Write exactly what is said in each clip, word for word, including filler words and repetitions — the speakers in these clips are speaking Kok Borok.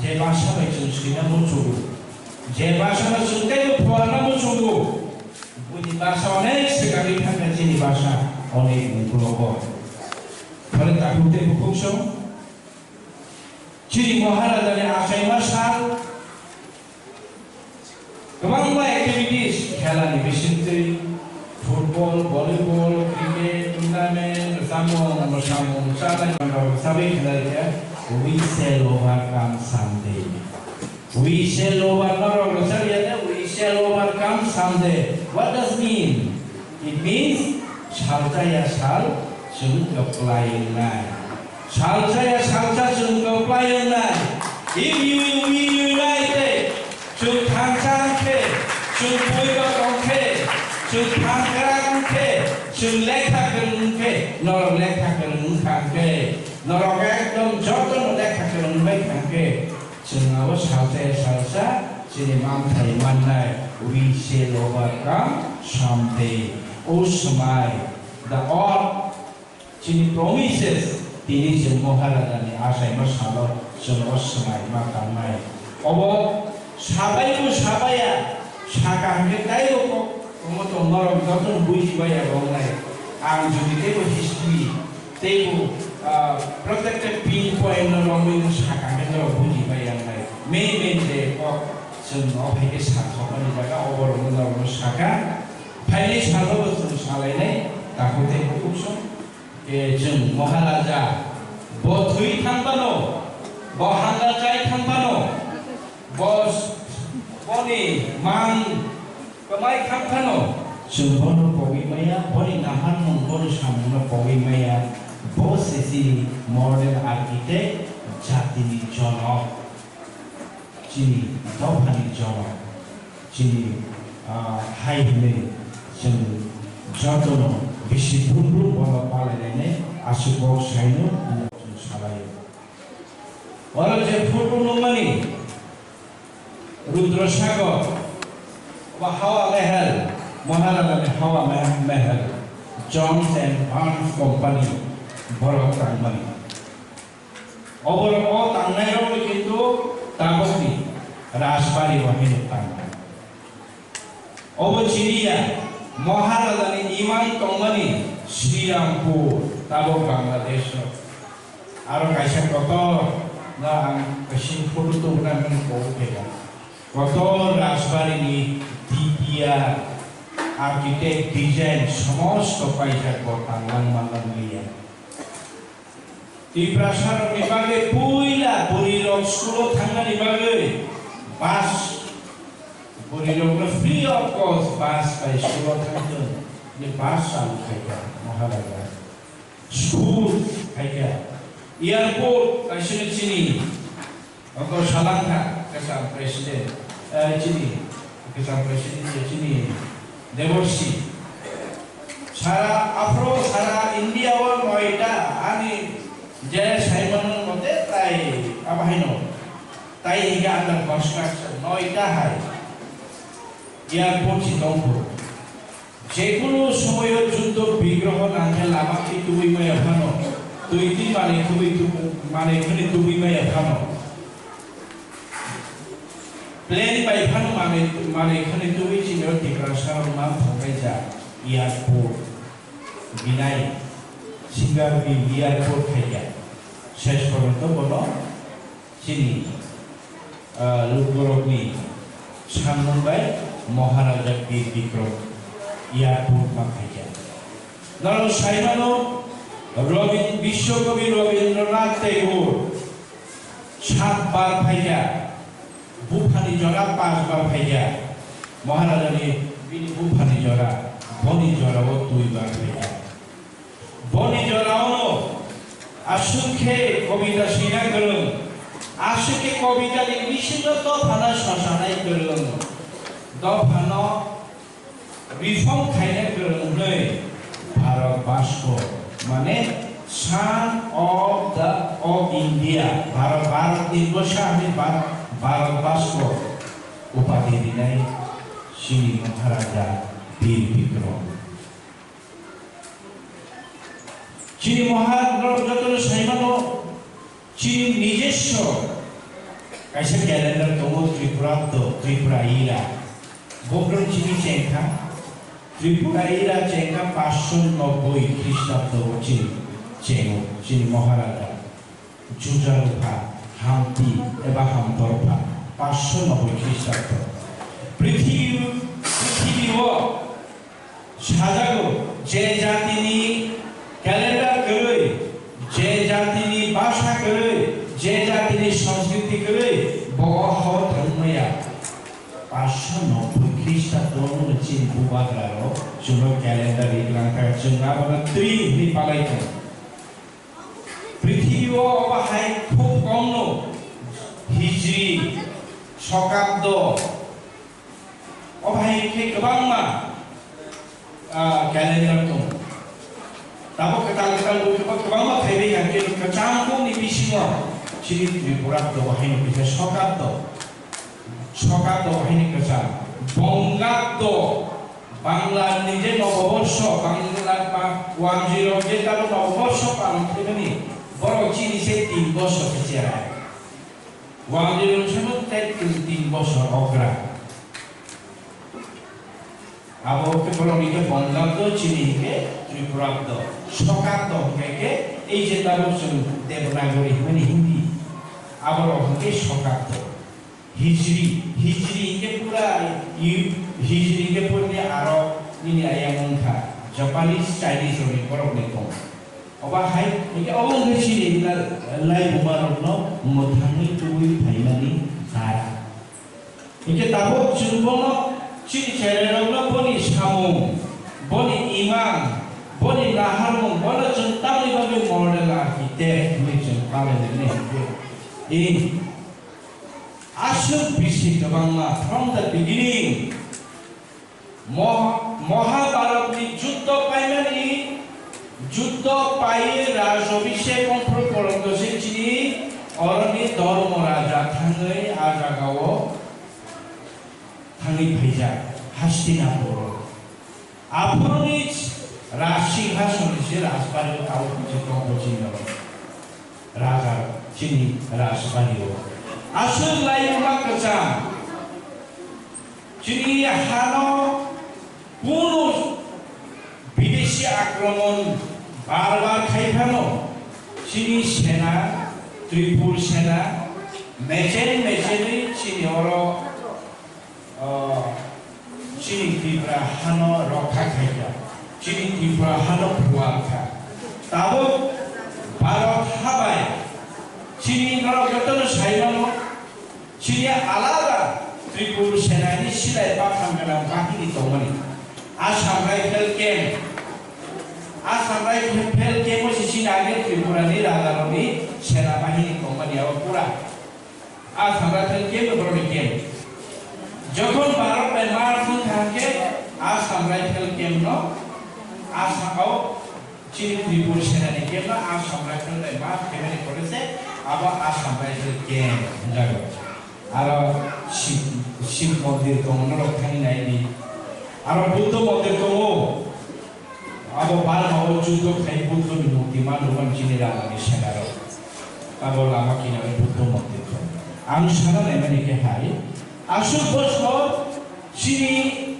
Je basa bai chwng swina muchungo, je basa bai chwng teibo phuarna muchungo, boni basa onek swkangwi thangkha chini basa onek ukulogo. Phare takhuk tei bukhuk song chini Maharajani achaima sal, kwbangma activities, khelani bisingtwi, football, volleyball, cricket, tournament, rwchapmung, mwsamung, chanai, rwchabwi khlai khe, we shall overcome someday. We shall over-, norok rwchapya de, we shall overcome someday. What does mean? It means, salsa ya sal, chwng kwplai wngnai. Salsa ya salsa chwng kwplai wngnai. If you will be united, chwng thangsa wngkhe, chwng poito tongkhe, chwng thangkrak wngkhe, chwng lekha kwrwng wngkhe, norok lekha kwrwng wngkha wngkhe, norok ekdom jotono lekha kwrwng wngbai kha wngkhe, chwng abo salsa ya salsa chini manthai mannai, we shall overcome someday. O swmai, the all chini promises, tini chwng Maharajani achaima salo chwng o swmai ma tangnai. Obo sabai bo sabaya, saka hwnkhe taibo kok, omo tong norok jotono bujibai ya rongnai. Ang jodi teibo history, teibo, ah, protected pin point no romwi no saka hwnkhe norok bujibai ya wngnai. Main main je kok chwng o hai khe sakhokmani jaga obo rokno norokno saka. Phainai salo bo chwng salainai, takhuk tei bukhuk song. E, chwng Maharaja, bo thwi thang phano, bo hanga chai thang phano, bo s-, boni mang kwmai thang phano, chwng bono pogwi maya, boni naharmung, boni samungno pogwi maya, bo se chini model architect, jatini jonok. Chini dophani jonok, chini, ah, hai hwnwi chwng jotono bisi brum brum bono palainani aswk kok saino hwnwi chwng salaio. Oro je photo nukmani Rudra Sagar ba Hawa Mehel, Maharajani Hawa Meh-, Mehel, Jones and Barnes Company borok tangmani. Oborok o tangnairokni kintu tabukni Rajbari o hinwi tangnai. Obo chini ya, Maharajani imang tongmani Srirampur, tabuk Bangladesh o. Aro kaisa kotor no ang kaisa photo tubuna hwnwi kok khe ya. Kotor Rajbari ni D P R, architect, design, somosto paijak bo tanglang manlang ya. Tiprasarokni bagwi puila bwrwirok school-o thangnani bagwi bus, bwrwirokno free of cost bus bai school-o thangthwng hwnwi bus chalu khaikha Maharaja. School khaikha, airport kaisano chini Abo salangkha kwcham president, eh, chini kwcham president je chini Deborsi. Sara aphro sara India o noita ani je Simon mote tai abo haino tai higa under construction noita hai airport si tongphuru. Jekunu somoyo juddo bigroho nangkhe lama khe tubui maya phano, twi twi manwi khwlwi tubu-, manwi khwlwi tubui maya phano, plane bai phano manwi, manwi khwlwi tubui chini o Tiprasa rok man thangbai ja airport, binai Singarbi airport khaikha, ses porjonto bono chini, ah, lukurokni sanmung bai Maharaja Bir Bikram airport ma khaikha. Norok saimano Robin-, Biswakobi Rabindranath Tagore sat bar phaikha, buphani jora panch bar phaikha, Maharaja ni bini buphani jora, boni jora o dui bar phaikha. Boni jorao no aswk khe kobita swina kwrwng, aswk khe kobita ni bisingo dophano sosanai kwrwng, dophano reform khaina kwrwng hwnwi Bharat Bhaskar, mane Son of the, of India, Bharat, Bharat ni bwsa hwnwi Bharat, Bharat Bhaskar upadhi rinai chini Maharaja Bir Bikram. Chini Maha-, norok jotono saimano, chini nijoswo Kaisa calendar tongo Tripura to Tripura ira. Bokrok chini chengkha Tripura ira chengkha paanch sho nobboi Khristabdo chini chengo chini Maharaja Jujarupha Hamti eba Hamtorpha paanch sho nobboi Khristabdo. Prithibi prithibi o Sajago, je jatini calendar kwrwi, je jatini bhasha kwrwi, je jatini sanskriti kwrwi, bo o hao thangmaya. Paanch sho nobboi Khristabdo no chini bubagra rok chwngno calendar ri gwlang kha, chwng abono twi hwnwi palai tongo. Prithibi o obo hai khub kom no Hijri, Shokabdo, obo hai khe kwbangma, ah, calendar tongo. Tabuk kwtal kwtal bo kwbangma phaibai kha, khe kwcham bumni bisingo chini Tripura do obo hai no kisa Shokabdo. Shokabdo haini kwcham. Bongabdo, Bangla ni je noboborsho, Bangla ba wanjwi rok je tamo noboborsho palon khaimani, borok chini se tin boso se cherai. Wanjwi rok se tei tin, tin boso okra. Abo khe borok ni khe Bongabdo, chini hwnkhe Tripurabdo, Shokabdo hwnkhe khe ei je tabuk chwng Devanagari hwnmani Hindi, aborok hwnkhe Shokabdo. Hijri, Hijri hwnkhe pura i-, Hijri hwnkhe pura ni aro nini ayang wngkha Japanese, Chinese rokni borokni tong. Obo hai hwnkhe obo wngkha chini la-, laibuma rokno mwthangwi tubui phaimani dara. Hwnkhe tabuk chwng bono chini cherai rokno boni samung, boni imang, boni naharmung, bono chwng tamni bagwi model architect hwnwi chwng palai nini hwnkhe. I Aswk bisi kwbangma from the beginning, Moha-, Mahabharatni juddo paimani, juddo paiwi raj abhishek ongphru porjonto se chini oroni dormo raja thangwi a jagao thangwi phaijak Hastinapuro. Aphuruni Raj Singhason ni se Rajbari o tabuk se tongbo chini oro. Raja chini Rajbari o. Aswk laibuma kwcham. Chini hano kunu bideshi akromon bar bar khai phano chini sena, Tripur sena, mechen mechenwi chini oro O, chini Tripura hano rokha khaikha, chini Tripura hano phuarkha. Tabuk Bharat habai chini norok jotono saimano, chini alada Tripur senani silai bathang gwnang bahini tongmani. Assam Rifle Camp, Assam Rifle Camp o se chini age Tripurani rajarokni sena bahini tongmani abo pura. Assam Rifle Camp no borokni camp. Jokhon Bharat bai mar thwng kha hwnkhe Assam Rifle Camp no Assam o chini Tripur Sena ni camp no Assam Rifle bai mar khaimani pore se abo Assam Rifle Camp hwnjago. Aro Shiv, Shiv mondir tongo norok thangwi nai di. Aro Buddha mondir tongo. Abo Burma o juddo khai Buddhoni murti ma nukmani chini lama ni sengaro. Abo lama kinaro Buddho mondir kho. Ang sana naimani khe hai, aswk bosor chini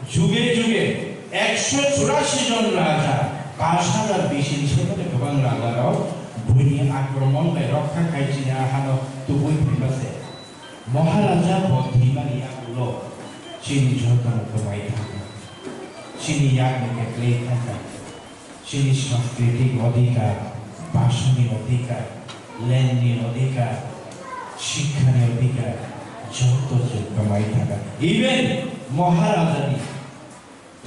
juge juge ekso churasi jon raja, paanch hajar bisini sengkhe kwbang raja rok buini akromon bai rokha khai chini a hano tubui phaiba se. Maharaja bo thwimani yagulo chini jotono kwbai thangkha, chini yakni khe kwlwi thangkha, chini sanskriti odhikar, bhashani odhikar, land ni odhikar, shikkha ni odhikar, joto chwng kwbai thangkha. Even Maharaja ni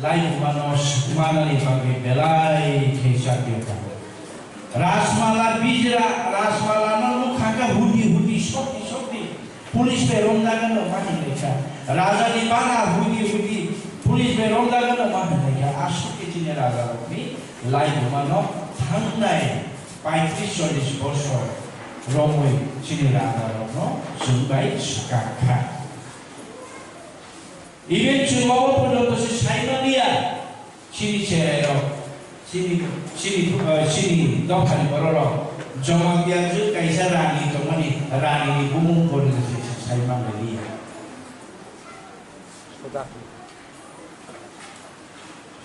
Laibuma no sikmanani bagwi belai khe chakri tongo. Rajmala bijra, Rajmala no nukha khe huti huti, sokti sokti, police bai romjagano ma hinwi kha. Raja ni bana huti huti, police bai romjagano ma hinwi kha. Aswk khe chini raja rokni laibuma no thangnai paitris chollis bosor romwi chini raja rokno chwng bai swkang kha. Even chwng obo porjonto se sai manliya, chini cherairok, chini, chini, eh, chini dophani bororok Jamatia je kaisa rani tongmani, rani ni bumung porina se sai manliya.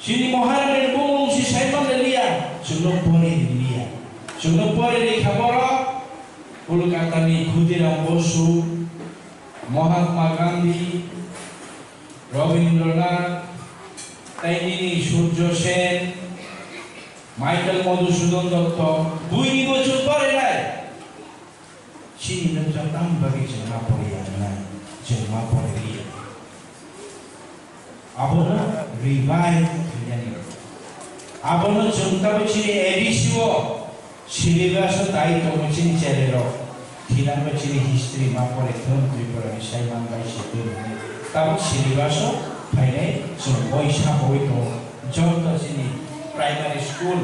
Chini Maharani ni bumung se sai manliya, chwngno pori liya. Chwngno pori likha borok, Kolkata ni Khudiram Bosu, Mahatma Gandhi, Rabindranath, tei nini Surjo Sen, Michael Madhusudan Dotto, buinibo chwng porinai. Chini noksa tamni bagwi chwng ma poriya wngnai, chwng ma poriliya. Abono revive khainani. Abono chwng tabuk chini A D C o syllabus o dai tongo chini chererok. Thinangno chini history ma pore thung Tripura ni Saiman bai se twi rwni. Tabuk syllabus o phainai chwng boi sa boi tongo. Joto chini primary school,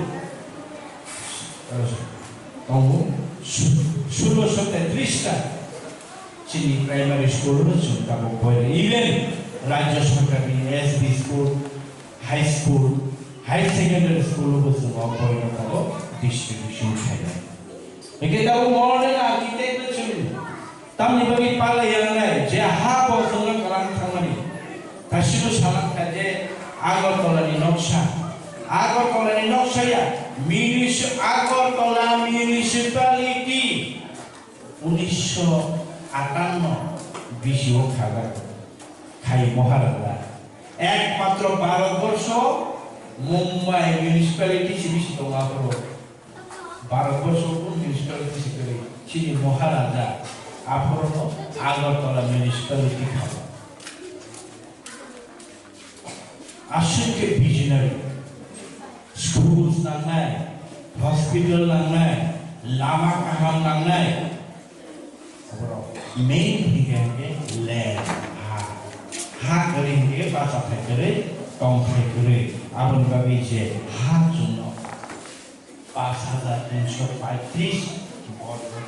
eh, tongo, su-, sulosho tetris ta chini primary school no chwng tabuk boi rw. Even Rajya Sarkar ni S B school, high school, higher secondary school bo chwng o boi no tabuk distribution khainai. Hingke tabuk modern architect no chwng tamni bagwi palai yangnai je ha bo chwngno kwlang thangmani. Thasibo salang kha je Agartala ni noksa. Agartala ni noksa ya munis-, Agartala municipality unisho atanno bisio khaga khai Maharaja. Ekmatro Bharatborsho Mumbai municipality si bisi tongo aphuru. Bharatborsho kunu municipality se kwrwi, chini Maharaja aphorono Agartala municipality kha. Aswk khe visionary, schools nangnai, hospital nangnai, lama kaham nangnai. Aborok main hingkhe hingkhe land, ha. Ha kwrwi hingkhe bachathai kwrwi, tongthai kwrwi. Aboni bagwi je ha chwngno Pash hajar tinsho paitris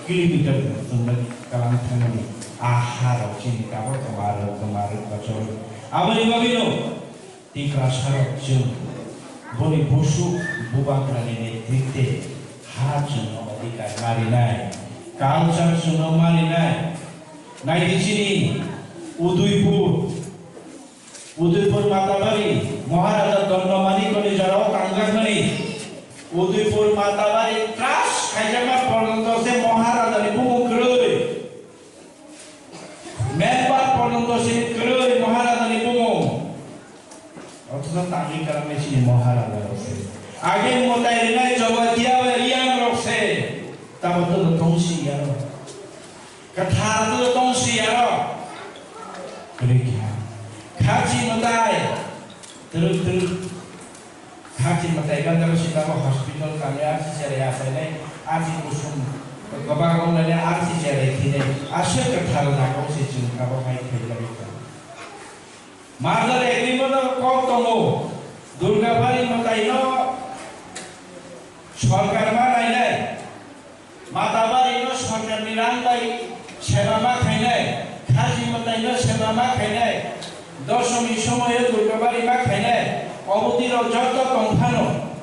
kilometer chwngno kwlang thangmani, a harok chini tabuk kwmarok kwmarok kochorwi. Aboni bagwino Tiprasarok chwng boni busuk bubagrani netrite ha chwngno adhikar marinai, culture chwngno marinai. Naidi chini Udaipur, Udaipur Matabari, Maharaja Dondamanikoni jorao tangjakmani. Udaipur Matabari trust khaijakma porjonto se Maharajani bumung kwrwi. Member porjonto se kwrwi Maharajani bumung. Othocho tangwi kwrwngwi chini Maharaja rok se. Age mwtai rwnai Jamatia bai Riang rok se. Tabuk tongsi yaro. Kwthar tong si aro. Kwrwi kha. Khachi mwtai. Twrwk twrwk. Khachi mwtai ganda sitabo hospital kami R C C R asainai, R C kusum kwbang wngnai R C C R khinai. Aswk kwthar nangkok se chwng abo hai khailai kha. Merger agreement o kok tongo. Durgabari mwtai no sorkar ma nainai. Matabari no sorkar ni rang bai seba ma khainai, khaji mwtai no seba ma khainai, dosomi somoyo Durgabari ma khainai, obodiro joto tongphano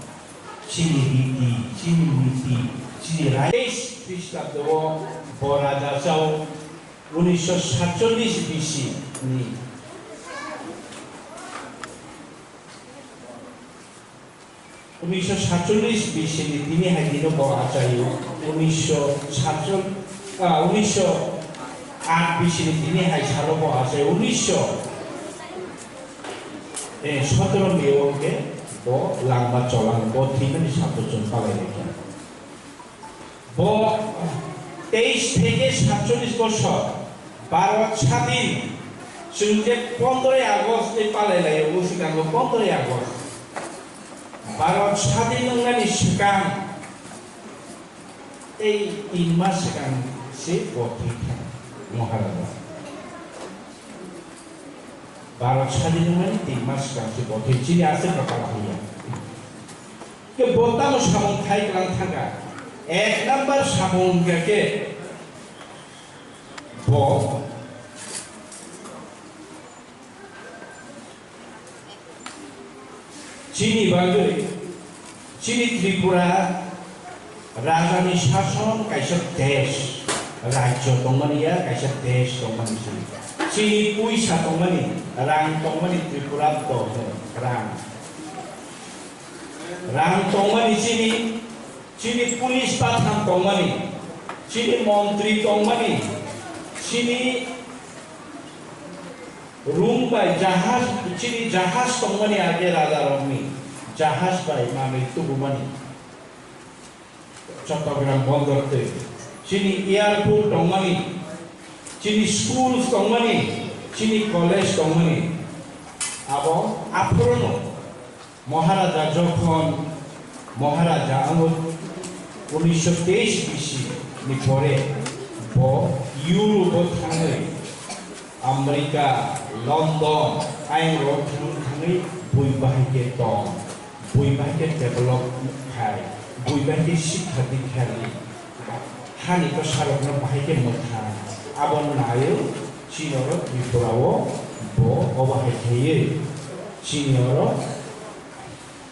chini riti, chini niti, chini rai. Teis Khristabdo o bo raja chao unisho satchollish B C ni. Unisho satchollish B C ni tini hai dino bo achaio, unisho satchol-, ah, unisho aat B C ni tini hai salo bo achaio, unisho, eh, sotoro ni o khe bo langma cholang, bo thwimani sabo chwng palai lai kha. Bo teis theke satchollish bosor Bharat sadin, chwng je pondroi August ni palai laio, bwswk tongo pondroi August. Bharat sadin wngnani swkang tei tin mas swkang se bo thwi thang Maharaja. Bharat sadin wngnani tin mas swkang se bo thwi, chini aswk kwtal thangya. Ke bo tamo samung khai kwlang thangkha. Ek number samung hwnkha khe bo chini bagwi, chini Tripura Rajani sason kaisa desh, rajyo tongmani ya, kaisa desh tongmani se. Chini puisa tongmani, rang tongmani Tripura to hwno, rang. Rang tongmani chini, chini police pathang tongmani, chini montri tongmani, chini room bai jahaj, chini jahaj tongmani age raja rokni, jahaj bai manwi tubumani. Chattogram bondor twi. Chini airport tongmani, chini schools tongmani, chini college tongmani. Abo aphorono Maharaja jokhon Maharaja ango unisho teis bisi ni pore bo Europe o thangwi America, London, ayang rok thang thangwi bui bahai khe tong. Bui bai khe develop khai, bui bai khe sikha dikha ri, hani bwsarokno bahai khe mwthang. Abo naio chini oro Tripura o bo obo hai khaiwi chini oro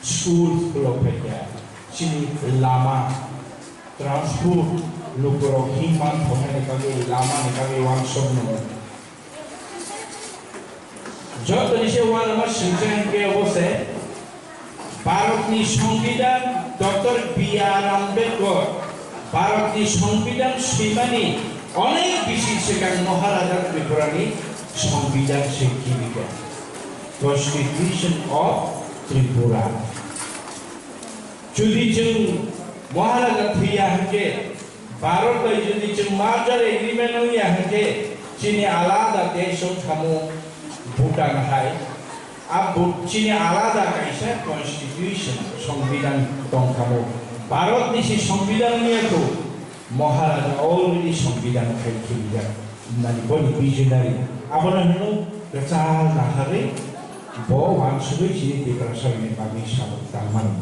school block phaikha, chini lama, transport, lukurok himma thongnani bagwi lamani bagwi uansukmung. Jotoni se uanama singcha hinkhe obo se Bharatni Songbidan Doctor B R Ambedkar Bharatni Songbidan swimani onek bisi swkang Maharaja Tripurani Songbidan se kibika, Constitution of Tripura. Jodi chwng Maharaja thwiya hinkhe, Bharat bai jodi chwng merger agreement wngya hinkhe, chini alada desh wngkhamu Bhutan hai. A Bhut-, chini alada kaisa constitution, songbidan tongkhamu. Bharat ni si songbidan wngya kho, Maharaja already songbidan khai khirijak. Nani boni visionary. Abono hino kwchal naharwi bo wansugwi chini Tiprasa ni bagwi sabuk tangmani.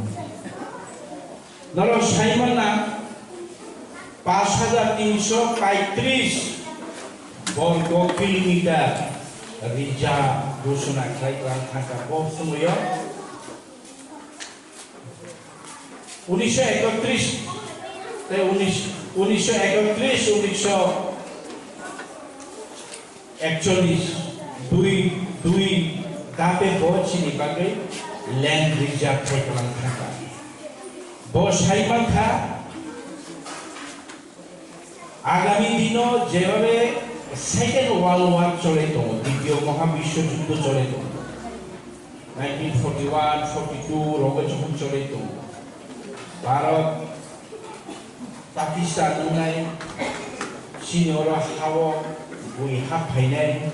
Norok sai manna, pash hajar tinsho paitris borgo kilometer rija ghosona khlai tlang thangkha bo somoio. Unisho ekotris tei unis, unisho ekotris, unisho Actually, dui, dui dape bo chini bagwi land reserve khai tlang thangkha. Bo sai mankha, agami dino jebhabe Second World War cholai tongo, Ditiyo Mahabishwo Juddho cholai tongo, nineteen forty-one, forty-two rogo jokhon cholai tongo, Bharat Pakistan wngnai, chini oro hao bui ha phainai,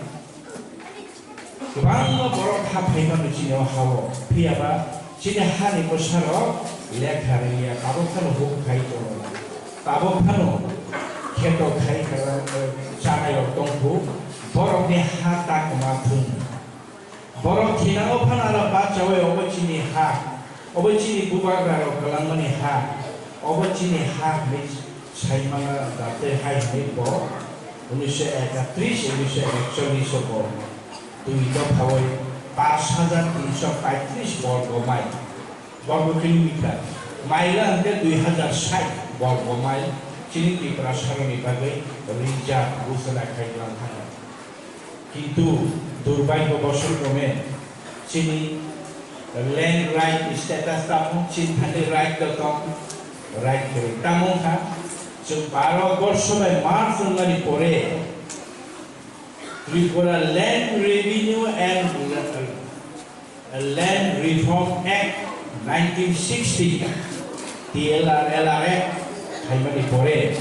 kwbangma borok ha phaimano chini o hao, phiyaba chini hani bwsarok lekha rwngya, tabuk phano huk khai tongo, tabuk phano kheto khai kha-, chanai rok tongkhu, borokni ha ta kwma thung. Borok thinango phano aro bachaui obo chini ha, obo chini bubagra rok kwlangmani ha, obo chini ha hinwi saimana da tei hai hinwi bo unisho ekatris, unisho ekchollis o bo twi dophaui pash hajar tinsho paitris borgo mile, borgo kilometer, mile hwnkhe dui hajar sait borgo mile chini Tiprasarokni bagwi rijak ghosona khai tlang thangkha. Kintu durbhagyo bosor krome chini land right status tamo chini thani right do tong, right kwrwi tamo wngkha. Chwng Bharat borsho bai merge wngnani pore Tripura Land Revenue and Land Reform Act nineteen sixty, T L R L R Act khaimani pore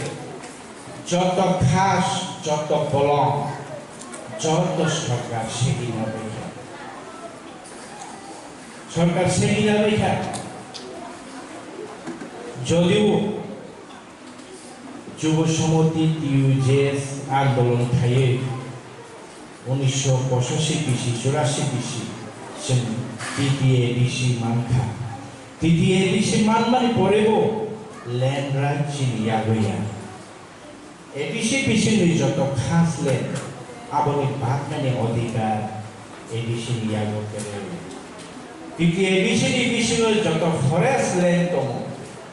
joto khas, joto bolong, joto sorkar segina baikha. Sorkar segina baikha. Jodio Jubo Somoti T U J S andolon khaiwi unisho pochashi bisi, churashi bisi chwng T T A B C mankha. T T A B C manmani porebo land right chini yago ya. A B C bisingni joto khas land aboni bagmani odhikar A B C ni yago kwrwi. T T A B C ni bisingo joto forest land tongo,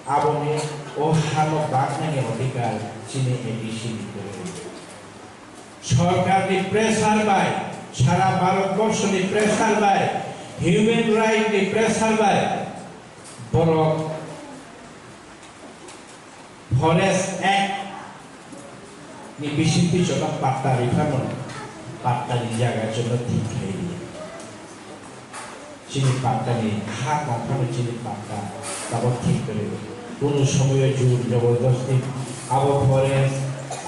aboni O hano baknani odhikar chini A D C ni kwrwi. Sorkarni pressure bai, sara Bharat borshoni pressure bai, human right ni pressure bai, borok Forest Act ni bisingtwi joto patta rwphano, patta ni jaga joto thik khlai rw. Chini patta ni ha tongphano chini patta tabok thik kwrwi. Kunu somoyo jur jobordosti abo forest,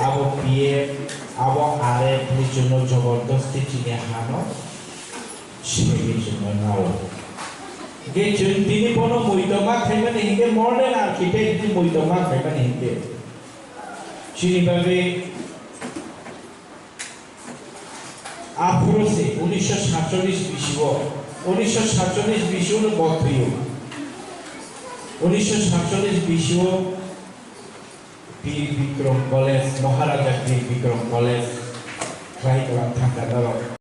abo P F, abo R F ni joto jobordosti chini hano Segi chwngno nao. Hingke chwng tini bono muitoma khaimani hingke modern architect ni muitoma khaimani hingke. Chini bagwi aphuru se unisho satcholish bisio, unisho satcholish bisio no bo thwiyo. Unisho satcholish bisio Bir Bikram College, Maharaja Bir Bikram College, khlai tonglang thangka norok.